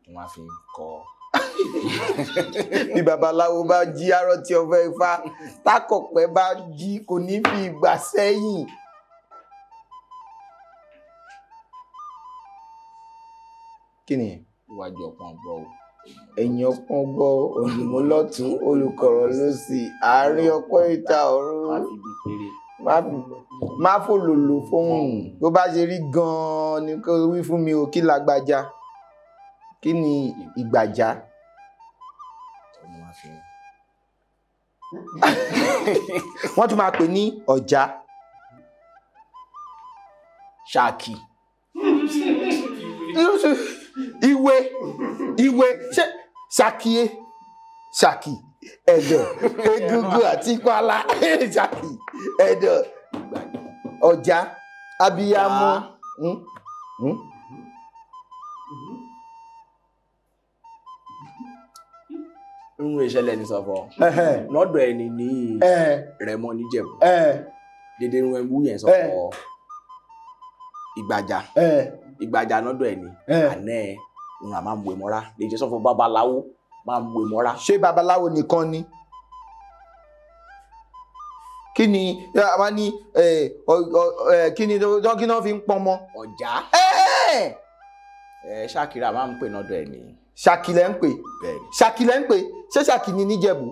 wọ́n máa fi kọ. Bí babaláwo bá jí arọ tí ọfẹ ifá, tákọ̀pẹ́ bá jí kò ní fi ìgbà sẹ́yìn. Kí ni? Iwájú ọpọ́n gbọ́ o. Ẹ̀yìn ọpọ́n gbọ́, òyìnbó lọ́tún, olùkọ̀rọ̀ lósì, àárín ọpọ́n ìta ọ̀run. Má fòlòlò fóhùn. Bó bá ṣe rí gan-an ni kó wí fún mi o, kí lágbájá? Kí ni ìgbàjá? Wọ́n tún máa pè ní ọ̀já. Ṣáàkì. Ìwé ìwé ṣé ṣàkíyé ṣàkì ẹ̀dọ̀ egungun àti pálá ṣàkì ẹ̀dọ̀ ọ̀já abiyamọ. Irun ìṣẹ̀lẹ̀ ní sọfọ lọ́dọ̀ ẹni ní Rẹ́mọ níjẹ̀bú dédé irun ẹmú yẹn sọfọ ìgbàjà ìgbàjà lọ́dọ̀ ẹni àná ẹ irun àmà mú ìmọ́ra lè jẹ́ sọfọ babaláwo máa mú ìmọ́ra. Ṣé babaláwo nìkan ni? Kí ni wọ́n ní kí ni kí ni wọ́n fi ń pọnmọ. Ọ̀já. Ṣàkírà máa ń pè nọ́dọ̀ ẹ̀ ní. Ṣàkì lẹ́ ń pè. Bẹ́ẹ̀ni. Ṣàkì lẹ́ ń pè. Ṣé ṣàkì ni níjẹ̀bú?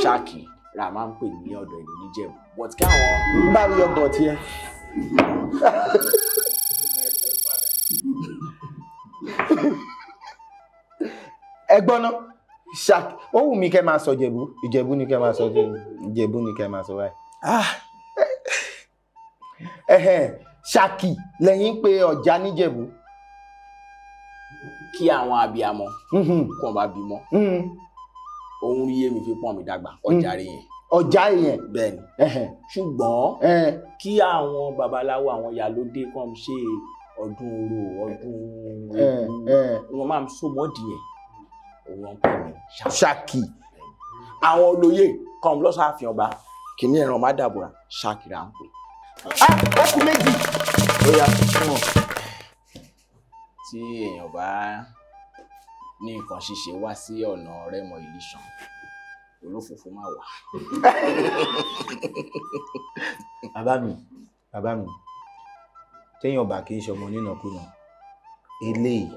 Ṣàkì ra máa ń pè ní ọ̀dọ̀ ẹ̀ ní níjẹ̀bú. But kí àwọn. Bá rí ọgbọ̀n tiẹ̀. Ẹ gbọ́ ná, ṣàkì ó wù mí kẹ́ máa sọ Ìjẹ̀bú. Ìjẹ̀bú ni kẹ́ máa sọ, Ìjẹ̀bú ni kẹ́ máa sọ báyìí. Ṣàkì lẹ́yìn pé ọ̀já níjẹ̀bú. Kí àwọn abiyamọ kàn bá bímọ, òun rí èmi fi pọ́n mi dàgbà, ọ̀já rí yẹn. Ọ̀já yẹn. Bẹ́ẹ̀ni. Ṣùgbọ́n kí àwọn babaláwo àwọn ìyálóde kàn ṣe ọdún orò, ọdún ewu, wọn máa ń so mọ́dì yẹn, òun ń pè ní ṣàkì. Àwọn olóyè kàn lọ́sàáfin ọba kìíní ẹran má dàbòrà, ṣàkì là ń pè. Ó kù méjì. Ó yá fún ọ. Tí èèyàn bá ní nǹkan ṣíṣe wá sí ọ̀nà Rẹ́mọ Ìlíṣàn, olófòfò máa wà. Bàbá mi, téèyàn bá kì í ṣọmọ onínàkúnà, eléyìí.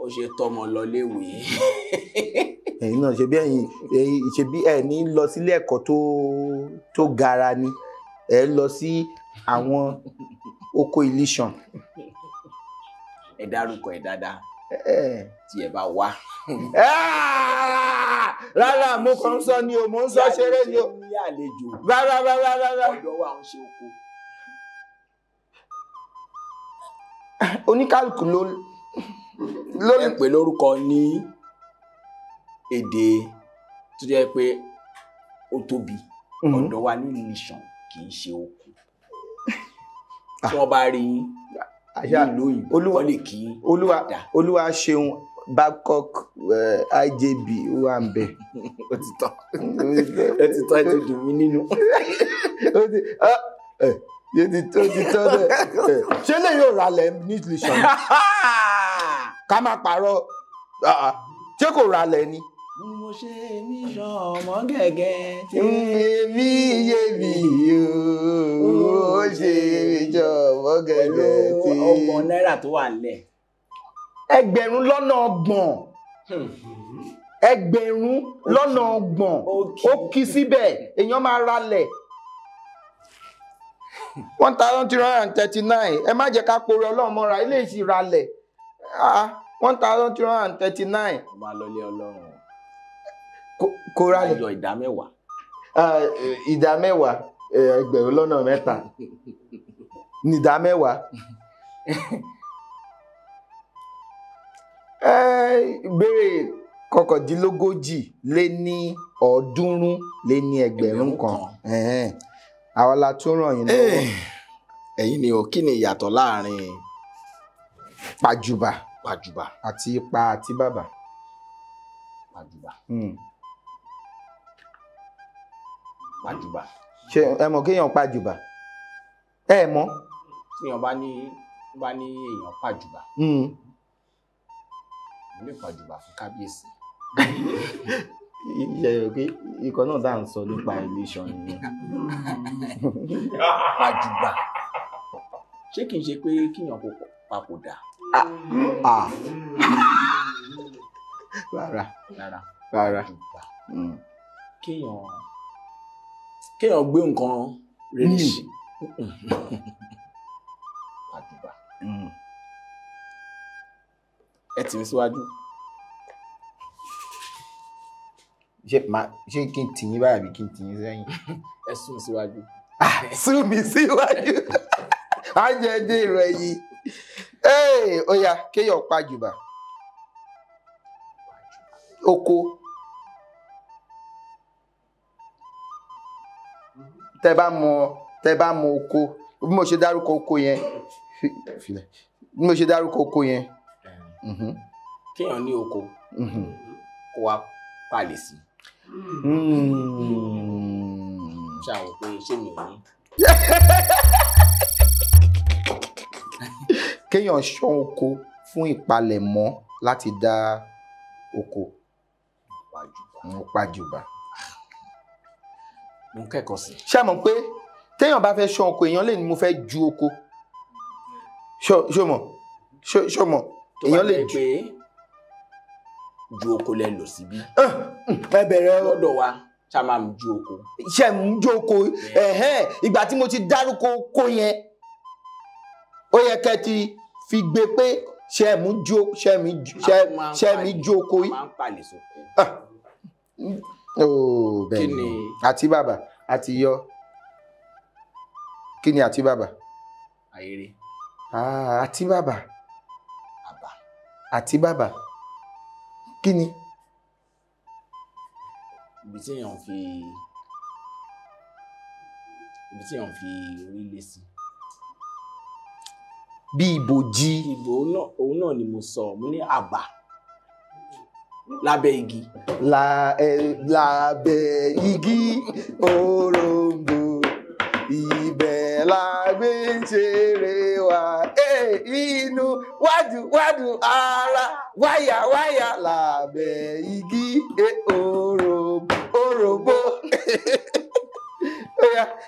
Ó ṣe tọmọ lọ léwé. Ẹ̀yin náà ṣe bí ẹ̀yin ṣe bí ẹ̀ ní lọ sílé ẹ̀kọ́ tó gara ni, ẹ lọ sí àwọn oko Ìlíṣàn. Ẹ dárúkọ ẹ dáadáa tí ẹ bá wá. Rárá, mo kàn ń sọ ni o, mo ń sọ ṣeré ni o. Rárá rárá rárá. Ọ̀dọ̀ wa ń ṣe oko. Oníkálukú ló. Ẹ pè lórúkọ ní èdè tó jẹ́ pé ó tóbi. Ọ̀dọ̀ wa ní Ìlíṣàn kì í ṣe oko. Tí wọ́n bá rí yín nílùú òyìnbó, wọ́n lè kí dáadáa. Olúwa ṣeun, Babcock IJB wà ń bẹ. Ó ti tán, ó ti tán, ẹ ti dùn mí nínú. Ó ti tán bẹ́ẹ̀. Ṣé lè yóò ralẹ̀ ní Ìlíṣàn? Ká má parọ́, ṣé kò ralẹ̀ ni? Mo ṣe mí sọ ọmọ gẹ́gẹ́. Èmi yé mi yóò ṣe mí sọ ọmọ gẹ́gẹ́ tí. Pẹ̀lú ọgbọ̀n náírà tó wà nílẹ̀. 30,000. 30,000. Ó kì síbẹ̀, èèyàn máa ralẹ̀. 1,339. Ẹ má jẹ́ ká pòrò Ọlọ́run mọ́ra, ilé ìsì ralẹ̀. 1,339. Mo máa lọ ilé Ọlọ́run. Kò ralẹ̀. Ayọ̀ ìdá mẹ́wàá. Ìdá mẹ́wàá, 3,000. Ní ìdá mẹ́wàá. Ìbéèrè 339,300. Àwa la tún ràn yín lọ́wọ́. Ẹ̀yin ni o, kí ni ìyàtọ̀ láàrin pàjùbà pàjùbà àti ipa àti bàbà? Pàjùbà. Pàjùbà. Ṣé ẹ mọ̀ kéèyàn pàjùbà? Ẹ mọ̀. Tí èèyàn bá ní èèyàn pàjùbà. Mo lè pàjùbà fún kábíyèsí. Ìyẹn rò pé ikọ̀ náà dá ń sọ nípa Ìlíṣàn nìyẹn. Pàjùbà. Ṣé kìí ṣe pé kíyàn kò papòdà? Rárá. Rárá. Rárá. Kéèyàn gbé nǹkan rere sí. Pàjùbà. Ẹ tì mí síwájú. Ṣé kí n tì yín báyìí àbí kí n tì yín sẹ́yìn? Ẹ sún mi síwájú. Sún mi síwájú. Á jẹ́ dé ìrọ̀ ẹ̀yìn. Ó yá, kéèyàn pàjùbà. Oko. Tẹ́ bá mọ oko, bí mo ṣe dárúkọ oko yẹn, bí mo ṣe dárúkọ oko yẹn. Kéèyàn ní oko, kó wá pàlè sí. Ṣé àwọn pé ṣé mi ò ní? Kéèyàn ṣán oko fún ìpalẹ̀mọ́ láti dá oko. Pàjùbà. Mo ń kẹ́kọ̀ọ́ sí. Ṣé mọ̀ pé téèyàn bá fẹ́ ṣán oko, èèyàn lè ní mo fẹ́ ju oko. Ṣó mọ̀? Ṣó mọ̀? Èèyàn lè ju. Ju oko lẹ lò síbí. Ẹ bẹ̀rẹ̀ lọ́dọ̀ wa ṣá máa ń ju oko. Ṣé ń ju oko? Ìgbà tí mo ti dárúkọ oko yẹn, ó yẹ kẹ́ ti fi gbé pé ṣé mú ju ṣé mi ju oko yìí. A máa ń palè sóko. Bẹ́ẹ̀ ni àti bàbá àti yọ. Kí ni àti bàbá? Ayere. Àti bàbá. Àti bàbá. Kí ni? Ibi tí èèyàn fi orí lé sí. Bí ibòji. Ìbò òun náà ni mo sọ, mo ní àbà lábẹ́ igi. Lábẹ́ igi òrombó, ibẹ̀ la gbé ń ṣeré wa. Inú wájú wájú ara wáyà wáyà lábẹ́ igi òrombó.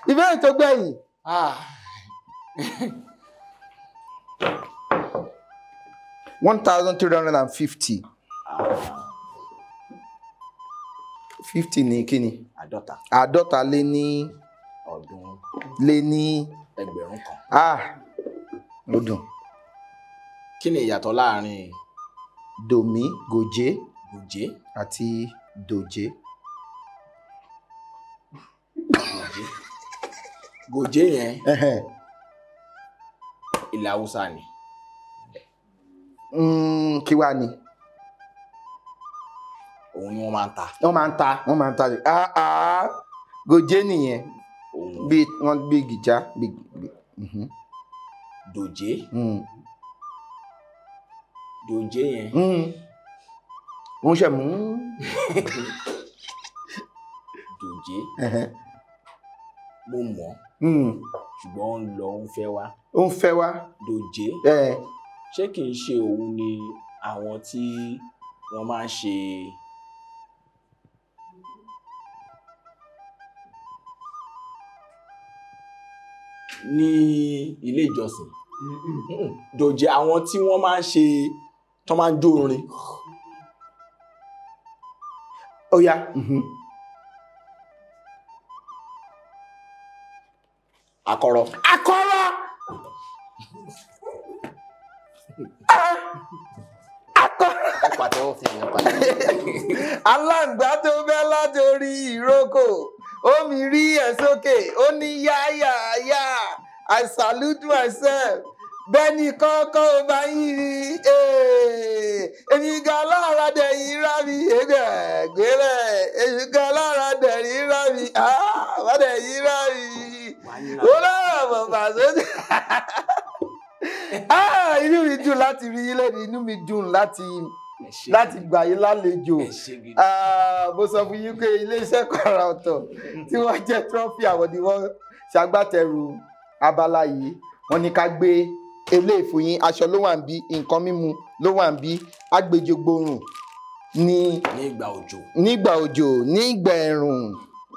Ìbéèrè tó gbẹ̀yìn. 1,350. 50 ní kíni? Àádọ́ta. Àádọ́ta lé ní. Ọdún. Lé ní. Ẹgbẹ̀rún kan. Ó dùn. Kí ni ìyàtọ̀ láàrin dòmí, gòjé, gòjé àti dòjé? Gòjé yẹn ilẹ̀ Haúsá ni. Kí wá ni? Òun ni wọ́n máa ń ta. Wọ́n máa ń ta, wọ́n máa ń ta. Gòjé nìyẹn. Bí wọ́n bí gìjà. Dòjé. Dòjé yẹn. Wọ́n ṣe mú. Dòjé. Mo mọ̀. Ṣùgbọ́n ó ń lọ, ó ń fẹ́ wá. Ó ń fẹ́ wá. Dòjé. Ṣé kì í ṣe òun ni àwọn tí wọ́n máa ń ṣe ní ilé ìjọsìn? Dòjé àwọn tí wọ́n máa ń ṣe tó máa ń jó orin. Ó yá. Akọrọ. Akọrọ. Aláǹgbá tó bẹ́ látòrí ìrókò, ó mi rí ẹ̀ sókè, ó ní yá yá yá, I salute myself. Bẹ́ẹ̀ni kọ́kọ́ ó bá yín rí, èmi gan lára dẹ̀ yín rá mi, gbẹ́rẹ́, èmi gan lára dẹ̀ yín rá mi, wọ́n dẹ̀ yín rá mi, ó lọ́rọ̀ bàbá sóde. Inú mi dùn láti rí yín lẹ́nu, inú mi dùn láti gbà yín lálejò. Mo sọ fún yín pé iléeṣẹ́ kan ọ̀tọ̀ tí wọ́n jẹ́ trọ́fì àwọn ni wọ́n ṣagbátẹrù abala yìí. Wọ́n ní ká gbé eléyìí fún yín, aṣọ ló wà ń bí, nǹkan mímu ló wà ń bí, agbèjògbòrùn ní nígbà òjò, nígbà òjò, nígbà ẹ̀rùn,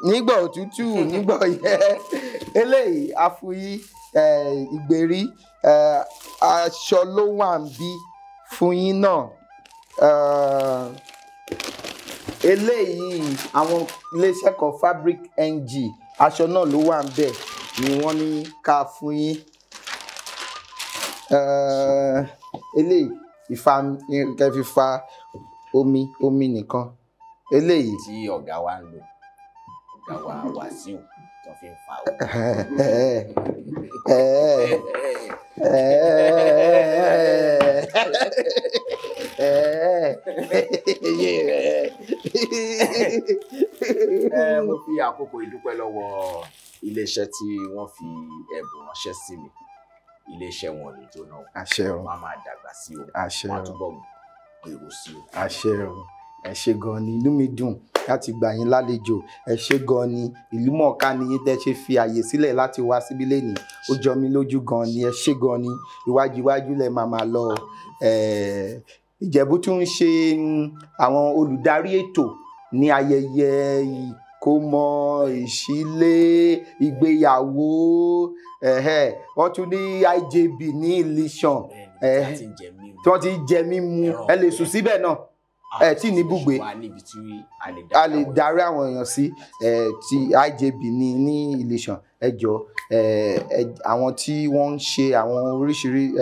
nígbà òtútù, nígbà ọyẹ́. Eléyìí àfúyí ìgbèrí, aṣọ ló wà ń bí fún yín náà. Eléyìí àwọn iléeṣẹ́ kan Fabric NG, aṣọ náà ló wà ń bẹ̀ ni wọ́n ní ká fún yín. Eléyìí ìfa kẹfì fa omi, omi nìkan. Eléyìí tí ọ̀gá wa ń lò, ọ̀gá wa Wàsíù tó fi ń fa omi. Mo fi àkókò ìdúpẹ́ lọ́wọ́ iléeṣẹ́ tí wọ́n fi ẹ̀bùn ránṣẹ́ sí mi. Iléeṣẹ́ wọn ò ní jóná o. Àṣẹ o. Wọ́n á máa dàgbà sí o. Àṣẹ o. Wọ́n á túbọ̀ gbèrò sí o. Àṣẹ o. Ẹ ṣé gan ni, inú mi dùn láti gbà yín lálejò. Ẹ ṣé gan ni, ìlú mọ̀ọ́ká ni yín tẹ́ ṣe fi àyè sílẹ̀ láti wá síbí lénìí. Ó jọ mí lójú gan ni, ẹ ṣé gan ni. Iwájú iwájú lẹ máa máa lọ. Ìjẹ̀bú tún ń ṣe àwọn olùdarí ètò ní ayẹyẹ Kó mọ, ìṣílé, ìgbéyàwó, wọ́n tún ní IJB ní Ìlíṣàn tí wọ́n ti ń jẹ mímu, ẹ lè sùn síbẹ̀ náà, ẹ tí ní bùgbé, a lè darí àwọn èèyàn sí ti IJB ní Ìlíṣàn. Ẹ jọ, àwọn tí wọ́n ń ṣe àwọn oríṣiríṣi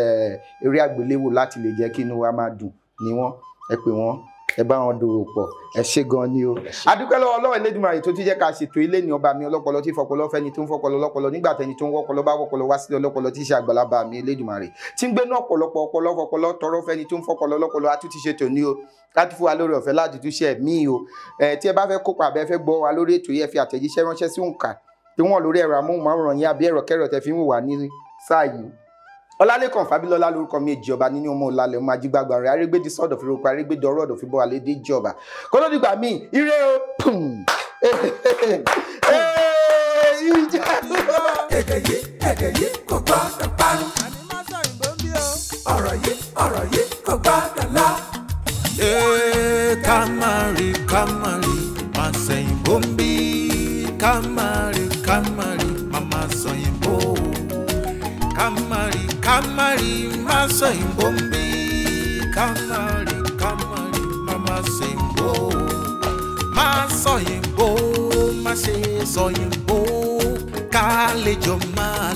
eré àgbéléwò láti lè jẹ́ kí inú wa máa dùn ni wọ́n, ẹ pè wọ́n, ẹ bá wọn dòwò pọ̀. Ẹ ṣé gan ni o. Adúpẹ́ lọ́wọ́ Ọlọ́run Elédùmarè tó ti jẹ́ ká ṣètò ilé ní ọba mi ọlọ́pọlọ tí fọpọlọ fẹ́ni tó ń fọpọlọ lọ́pọlọ nígbà tẹni tó ń wọ́pọlọ bá wọ́pọlọ wá sílẹ̀ ọlọ́pọlọ tí í ṣe àgbàlagbà mi Elédùmarè tí ń gbéná ọ̀pọ̀lọpọ̀ ọpọlọ fọpọlọ tọrọ fẹ́ni tó ń fọpọlọ lọ́pọlọ. A tún ti ṣètò ní o láti fún wa lórí ọ̀fẹ́ láti tún ṣe mí o. Tí ẹ bá fẹ́ kópa àbẹ́ fẹ́ gbọ́ wa lórí ètò yìí, ẹ fi àtẹ̀jíṣẹ́ ránṣẹ́ sí òǹkà tí wọ́n lórí ẹ̀rọ amóhùnmáwòrán yín àbí ẹ̀rọ kẹ́rọ̀ tẹ́ fi ń wò wá ní sáà yìí. Ọlálékan Fábílọ́lá lórúkọ mi, èjì ọba nínú ọmọ ọ̀làlẹ̀ ọmọ ajígbàgbà rẹ̀ arégbèdì sọ̀dọ̀ fi roko arégbèdì ọ̀rọ̀ ọ̀dọ̀ fi bọ́ àlédè jọba kó ló dìgbà míì, ire o. Èdè yìí, èdè yìí kò gbọ́dọ̀ parun. Ọ̀rọ̀ yìí, ọ̀rọ̀ yìí kò gbọ́dọ̀ lọ. Ká má rí, ká má rí, má sẹ̀yìnbó ń bí. Ká má rí, ká má rí, má má sọ̀yìnbó. Ká má rí, ká má rí, má sọ̀yìnbó ń bí. Ká má rí, ká má rí, má má sọ̀yìnbó. Má sọ̀yìnbó, má ṣe sọ̀yìnbó. Ká lè jọ máa